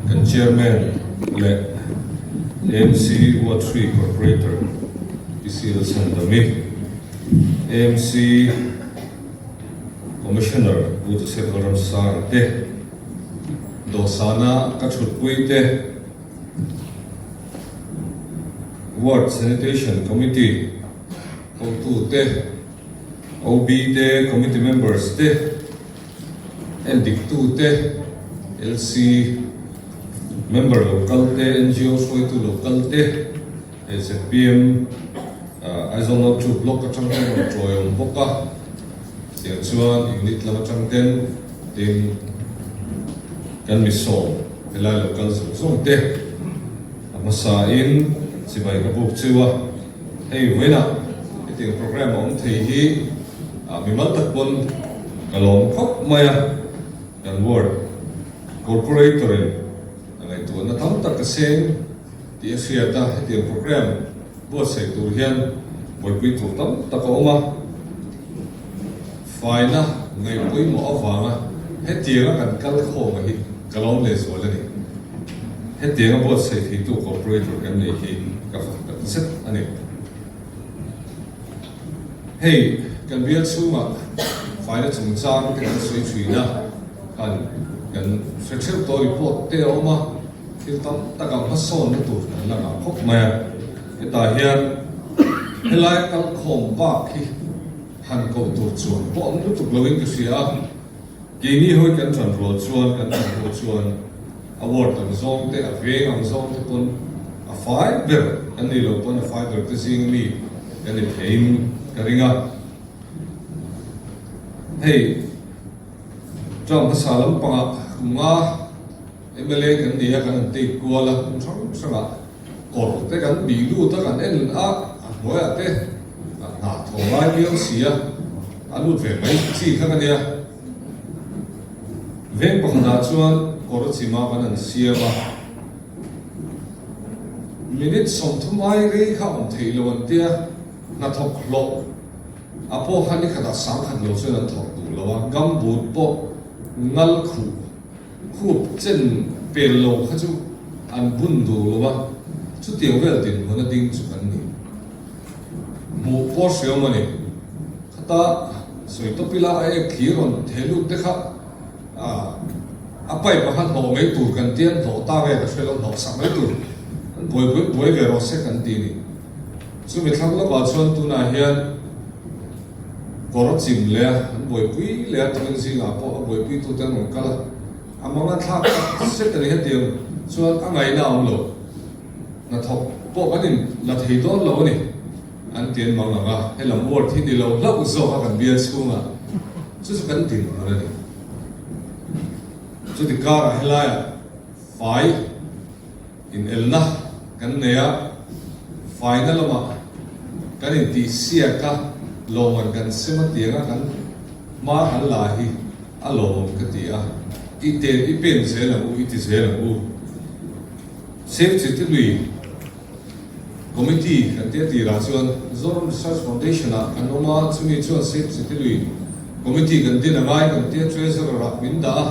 Kan Chairman leh AMC Ward 3 Corporator Pi C Lalchhandami, AMC Commissioner Pu Joseph Lalramsanga te, dawhsana ka thutpui te, Ward Sanitation Committee hotu te, OB te, Committee Members te, Endiktu te, LC member lo kal te, NGO hruaitu lo kal te, ZPM Aizawl North 2 Block atang ten rawn tawiawm bawk a, tiang chuan unit lam atang ten tin kan mi sawm helai lo kal zawng zawng te a hmasa in chibai ka buk cheu a. Hei vawiinah hetiang program a awm thei hi mimal tak pawn ka lawm khawp mai a, kan ward corporator in a ngaihtuahna tam tak ka seng tih a hriat a, hetiang program buatsaih tur hian buaipui tur tam tak a awm a, faina ngaihpawimawh avanga hetianga kan kal khawm a hi ka lawm lehzual a ni. Hetianga buatsaih theitu corporator kan nei hi ka fak tak zet a ni. Hei kan bial chhungah faina chungchang te kan sawi thin a, khan kan hre theuh tawh report te a awm a, thil tam taka hmasawnna tur kan la ngah khawp mai a. Hetah hian helai kalkhawm bak hi han koh tur chuan pawh an lutuk loin ka hria a. Keini hawi kan ṭan rual chuan kan ṭan ho chuan a ward ang zawng te, a veng ang zawng te pawn a fai ber kan nih loh pawn a fai ber te zing mi kan ni theiin ka ring a. Hei term hmasa lampangah kum nga mla kan ni a, kan han take kual a, kum hrang hrangah kawr te kan bih lut a, kan en a, a hnuaiah te a hna thaw lai viau si a, a lut ve mai chi kha ka nia. Veng pakhatah chuan kawr chima kan han siam a, minute 30 ai rei kha awm theih lo an tia, hnathawk hlawh a pawh kha ni khatah 10,000 lo chuan an thawk duh lo a, gumboot pawh ngal khuh khup chen pel lo kha chu an bun duh lo a, chutiang vel dinhmun a ding chu kan ni. Hmuh pawh hriam a ni. Khata sawi tawp ila a ek thli rawn theh lut te kha a pipe a kha hnawh mai tur kan tia an hnawh ta nge ka hre lo, hnawh sak mai tur an buai buai buai ve rawh se kan ti a ni. Chumi thlang lawkah chuan tunah hian kawr a chim leh a, an buaipui leh a, tukin zingah pawh a buaipuitute an rawn kal a, a mang a thlak tak zet a ni hetiang chuan a ngaihna a awm lo. Hnathawk pawh kan in la thei dawn lo a ni. An ti an mang ang a, helam ward hi ni lo hlauh zawk a kan bial chhungah chu chu kan din tur a ni. Chuti karah helaiah fai inelna kan nei a, faina lamah kan intihsiak a, lawmman kan sem a tianga kan hma kan la hi a lawmawm ka ti a, i ten i pen zel ang u, i ti zel ang u. Save Chiti Lui. Committee kan tia tirah chuan Zoram Research Foundation ah kan awm a, chumi chuan Save Chiti Lui Committee kan din a ngai kan tia Treasurer ah min dah a,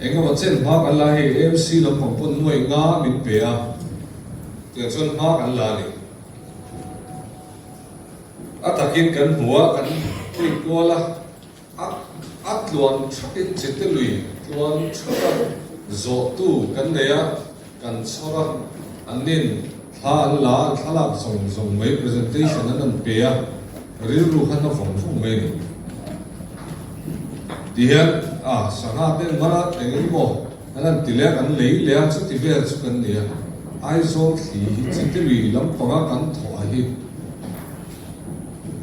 engemaw chen hma kan la hei AMC lampang pawn nuai nga min pe a, tiang chuan hma kan la a ni. A takin kan hmu a, kan take kual a. A a tluan thakin chite lui tluan thaka zawhtu kan nei a, kan chhawr a, an nin thla an la a, an thlalak zawng zawng mai presentation an an pe a, rilru khan a vawng vawng mai a ni. Tihian a sangha te an man a, eng eng emaw an han ti leh a, kan lei leh a, chuti vel chu kan ni a, Aizawl thli hi chite lui lampanga kan thawh a hi.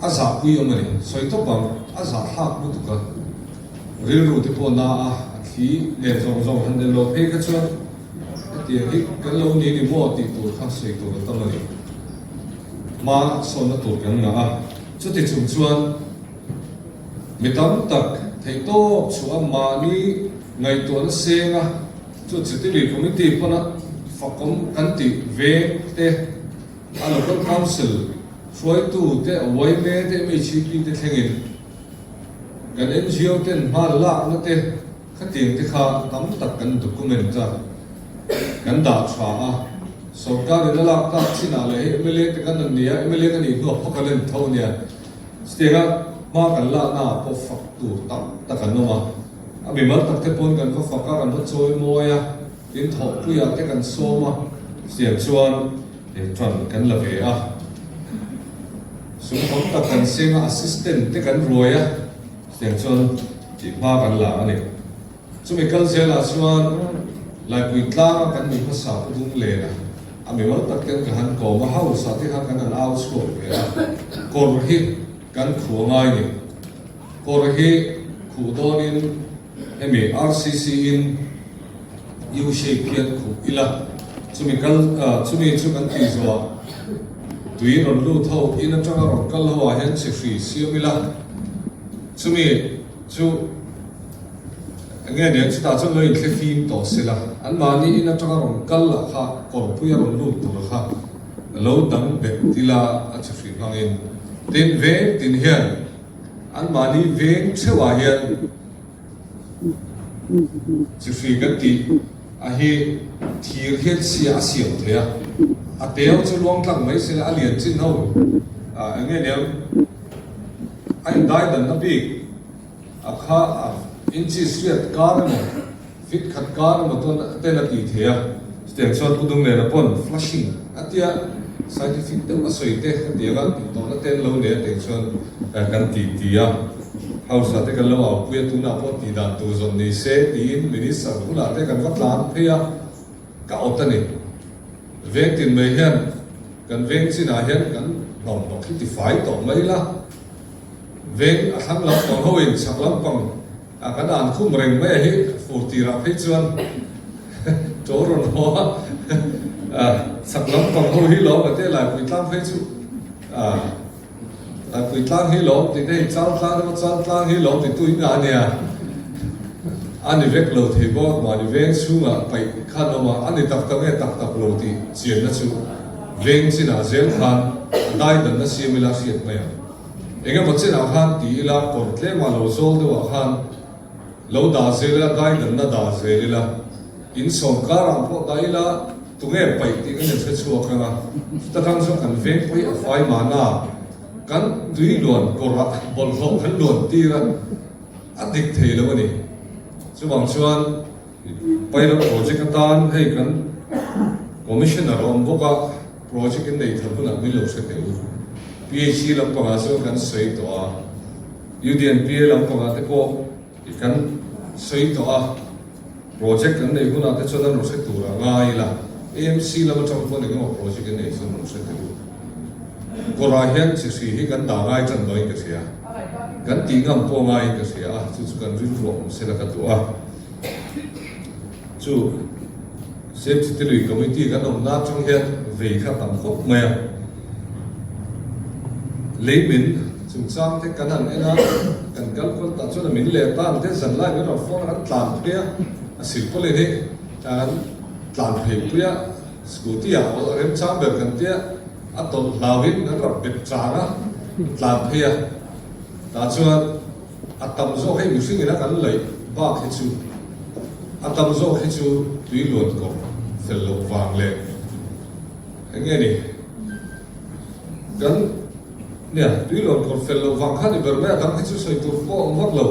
A zahpui awm a ni. Sawi tawp ang, a zahthlak lutuk a. Rilru te pawh na a, a thli nen zawng zawng han en lo phei kha chuan hetiang hi kan lo ni ni maw tih tur kha sawi tur a tam a ni. Hma sawnna tur kan ngah a, chuti chung chuan mi tam tak theihtawp chhuah a mahni ngaihtuahna seng a, chu Chitili Committee pawna fakawm kan tih veng te, A Local Council hruaitu te, yma te, MHEP te thlengin kan NGO ten hma lakna te khatiang te kha tam tak kan document a. kan dah tha a, sorkar in a lak tak chinah leh hei mla te kan rawn ni a, mla ka nih hnuah pawh kan en tho nia. Chutianga hma kan lakna ah pawh fak tur tak tak an awm a, a mimal tak te pawn kan va fak a, kan va chawi mawi a, tin thawhpuiah te kan sawm a, chutiang chuan ṭan kan la ve a. Sum tam tak kan seng a, assistant te kan ruai a, chutiang chuan tih hma kan la a ni. Chumi kal zelah chuan Laipui tlanga kan mi hmasa Pu Dunglena a mimal tak ten ka han kawm a, house ah te khan kan han au chhuak ve a, kawr hi kan khuh a ngai ni. Kawr hi khuh dawnin hemi RCC in U shape hian khuh ila, chumi kal chumi chu kan tih zawhah tui rawn lut ho in atanga rawn kal ho ah hian chihri siam ila, chumi chu Enge nen chutah chuan lo inthli fim tawh se la, anmahni in atanga rawn kal lah kha kawrpui a rawn lut tur kha lo dang bet ila a che hrih hmangin. Tin, veng tin hian anmahni veng theuhah hian chi hrih kan tih a hi thir hian chhia a siam thei a, a teu chu luang tlang mai se la a lian chin ho enge nen a indai danna bik. A kha a inches riat kar emaw fit khat kar emaw chuan ten a tih thei a, chutiang chuan Pu Dunglena pawn flushing a tia scientific deuh a sawi te ka ti anga tih tawhna te an lo nei a tiang chuan kan ti ti a, house ah te kan lo aupui a tunah pawh tih dan tur zawn ni se tiin minister bulah te kan va tlan phei a, ka awt a ni. Veng tin mai hian kan veng chinah hian kan hnawmhnawk hi tifai tawh mai la. Veng a thlang lampang ho in chhak lampang a kan an khum reng mai a hi fur tirah phei chuan to rawn haw a chhak lampang ho hi lawm a te laipui tlang phei chu a laipui tlang hi lawm tih te hi chal tlang emaw chal tlang hi lawm ti tu in a nia a ni vek lo thei bawk mahni veng chhungah paih khan awm a a ni tak tak nge tak tak lo tih chianna chu veng chinah zel khan a daidanna siam ila hriat mai ang. Eng emaw chinah khan ti ila, kawr tlema lo zawl deuhah khan lo dah zel ila, daidanna dah zel ila, in sawrkarah pawh dah ila, tunge paih tih kan inhre chhuak ang a, chuta tang chuan kan veng pawh hi a fai mahna, kan tui luan kawrah bawlhhlawh kan luan tir a, a dik thei lo a ni. Chuvang chuan pilot project atan hei kan Commissioner a awm bawk a, Project in nei thar hunah min lo hre teh u. PHE lampangah chuan kan sawi tawh a, UDNPA lampangah te pawh kan sawi tawh a, project kan nei hunah te chuan an rawn hre tur a ngai ila, AMC lam atang pawn engemaw project in nei chuan rawn hre teh u. Kawrah hian chi hri hi kan dah ngai tan dawn in ka hria, kan tih ngam pawh ngaiin ka hria a, chu chu kan rilru a awm sela ka duh a. Chu Save Chitilui Committee kan awmna atang hian vei kha tam khawp mai a. Lei min chungchang te kan han en a, kan kal kual tah chuan a min leh tan te zan lai min rawn phone a kan tlan phei a, a silpawlin hi kan tlan phei pui a, scooty ah aw remchang ber kan tia a tawlh hlauhin kan rap bet chang a, tlan phei a. Tah chuan. A tam zawk hei mihring ina kan laih bak hi chu a tam zawk hi chu tui luan kawp fel loh vang leh eng nge ni kan nia tui luan kawp fel loh vang kha ni ber mai a dang hi chu sawi tur pawh a awm vak lo.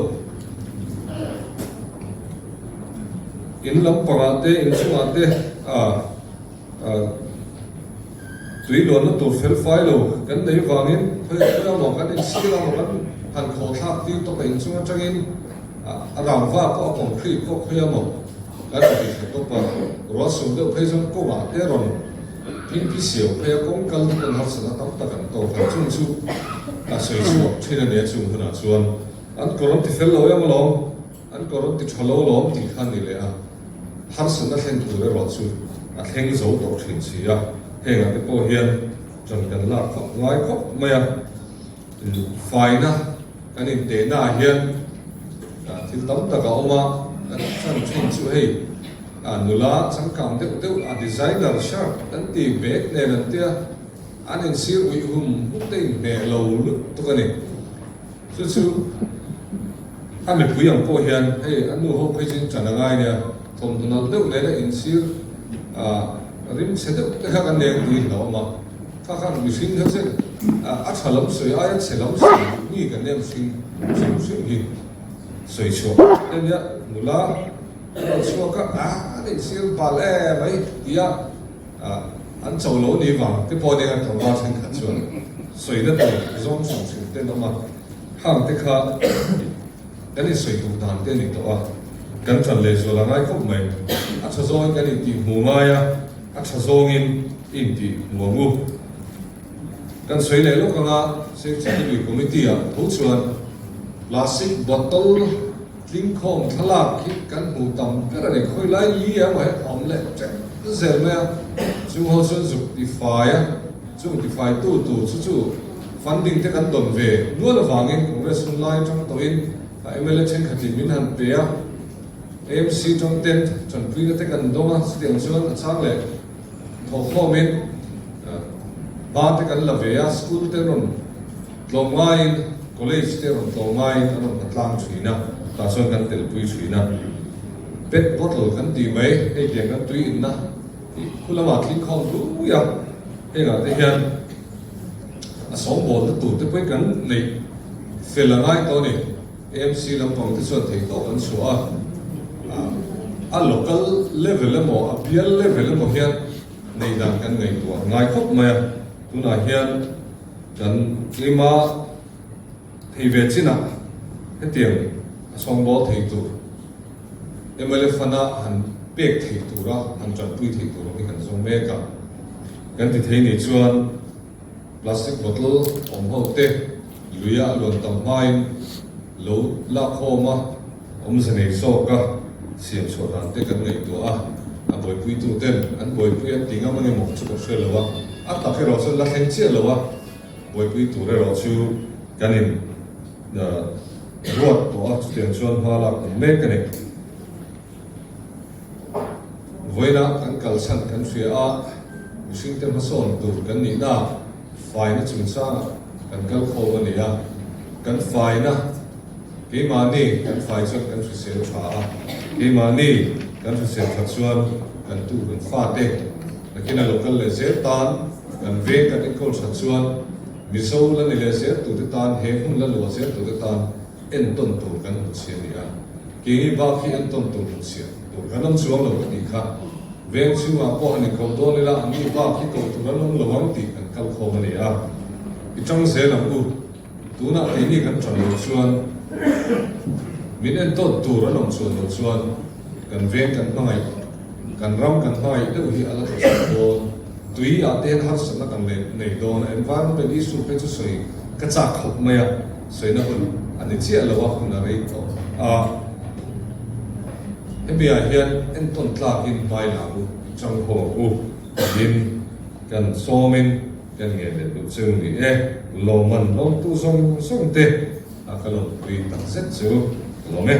In lampangah te inchungah te a. Tui luanna tur fel fai lo kan nei vangin khawi khawi amaw kan insir amaw kan han khawh thlak tir tawk a inchung atangin a rangva pawh a concrete pawh khawi amaw kan rawn ti thla tawp a, ruah sum deuh phei chuan kawngah te rawn phingphi siau phei a kawng kal te pawn harsatna tam tak an tawk a, chung chu a sawi chhuak thin a nia chung hunah chuan an kawr an ti fel lo em alawm. An kawr an ti tha lo lawm tih kha ni leh a, harsatna thlen tur erawh chu a thleng zo tawh thin si a, hengah te pawh hian ṭan kan lak khawp ngai khawp mai a, faina kan intehna ah hian thil tam tak a awm a, kan chan thin chu hei nula changkang deuh deuh a designer shirt kan ti bag nen an tia an insir uih hum hum te inhmeh lo lutuk a ni. Chu chu a mipui ang pawh hian hei a nu ho phei chu in ṭan a ngai nia, thawmhnaw nalh deuh nena insir Rim chhe deuh te kha kan nei ang tih hlauhawm a, kha khan mihring kha chu a tha lam sawi aia chhe lam sawi duh mi kan nia mihring hrim hrim hi sawi chhuah te nia nula an rawn chhuak a, ah an inchhir bal em mai tia an cho lo ni vang te pawh nia tlangval thenkhat chuan sawina tur zawng hrim hrim te an awm a, khang te kha. Kan insawi duh dan te a ni tawh a, kan ṭan leh zual a ngai khawp mai. A ṭha zawngin kan intih hmu ngai a, a ṭha zawngin i intih hmu ang u. Kan sawi leh lawk anga Save Chitili Committee ah tho chuan plastic bottle tlingkhawm thlalak hi kan hmuh tam ber a ni. Khawi lai li emaw he a awm leh ṭek zel mai a, chung ho chuan zuk tifai a. Chung tifaitu tur chu chu funding te kan dawn ve nual avangin Congress hun lai atang tawhin mla thenkhatin min han pe a, AMC tang ten tanpuina te kan dawng a, chutiang chuan a chang leh thawhkhawmin ba te kan la ve a, school te rawn tlawm ngaiin college te rawn tlawm ngaiin an rawn hmatlang thin a, tah chuan kan telpui thin a. Pet bottle kan tih mai, hei tiang kan tui inna. Khu lamah thil khawm lui a, hengah te hian a sawngbawl na tur te pawhin kan neih fel a ngai tawh a ni. AMC lampang te chuan thei tawk an chhuah a, a local level emaw a bial level emaw hian neih dan kan ngaihtuah a ngai khawp mai a, tunah hian kan keima thei ve chinah hetiang a sawngbawl thei tur. Mla fana han pek theih tura han tanpui theih tur hi kan zawng mek a. Kan ti thei nih chuan plastic bottle awm ho te luia a luan tam hmain lo lakkhawm a, awmze nei zawk a siam chhuah dan te kan ngaihtuah a, a buaipuitu ten an buaipui an ti ngam ang emaw chu ka hre lo a, a tak erawh chuan la thleng chiah lo a, buaipui tur erawh chu kan in. Ruat tawh a, chutiang chuan hma lak awm mek a ni. Vawiina kan kalchhan kan hria a, mihringte hmasawn tur kan nihna faina chungchangah kan kal khawm a ni a, kan faina keimahni kan fai chuan kan hrisel tha a, keimahni kan hrisel that chuan kan tu kan fate nakina lo kal leh zel tan kan veng kan enkawl that chuan Mizo la ni leh zel tute tan, he hmun la luah zel tute tan entawn tur kan hmu chhia a ni a. Keini bak hi entawn tur hmu chhia tur kan awm chuang lo ka tih kha. Veng chhungah pawh han inkoh dawn ila anni bak hi koh tur an awm lo ang tih kan kal khawm a ni a. I tang zel ang u. Tunah keini kan tan loh chuan min entawn tur an awm chuan loh chuan kan veng kan hmangaih, kan ram kan hmangaih deuh hi a la tha chhuak dawn. Tui ah te hian harsatna kan nei dawn a, environment issue phei chu sawi ka chak khawp mai a, sawina hun a ni chiah lo a, hun a rei tawh a. Hemi ah hian entawn tlakin hmai la u, chang ho ang u tiin kan sawmin kan ngen leh duh chu ni e. Lawmman lawmtu zawng zawng te a ka lawmpui tak zet chu ka lawm e.